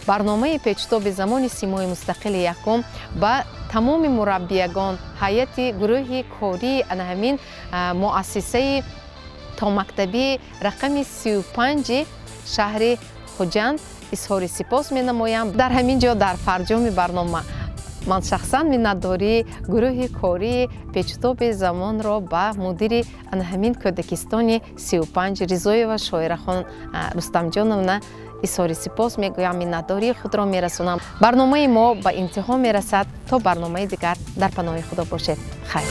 барномаи Печутоби замони Симои мустақили якум ба тамоми мураббиягон, ҳайати гурӯҳи кории ана ҳамин муассисаи томактабии рақами 35-и шаҳри Хуҷанд изҳори сипос менамоям. Дар ҳамин ҷо, дар фарҷоми барнома, ман шахсан миннатдории гурӯҳи кории Печутоби замонро ба мудири ана ҳамин кӯдакистони 35 Ризоева Шоирахон Рустамҷоновна изҳори сипос мегӯям, миннатдории худро мерасонам. Барномаи мо ба интиҳо мерасад. То барномаи дигар дар паноҳи Худо бошед. Хайр.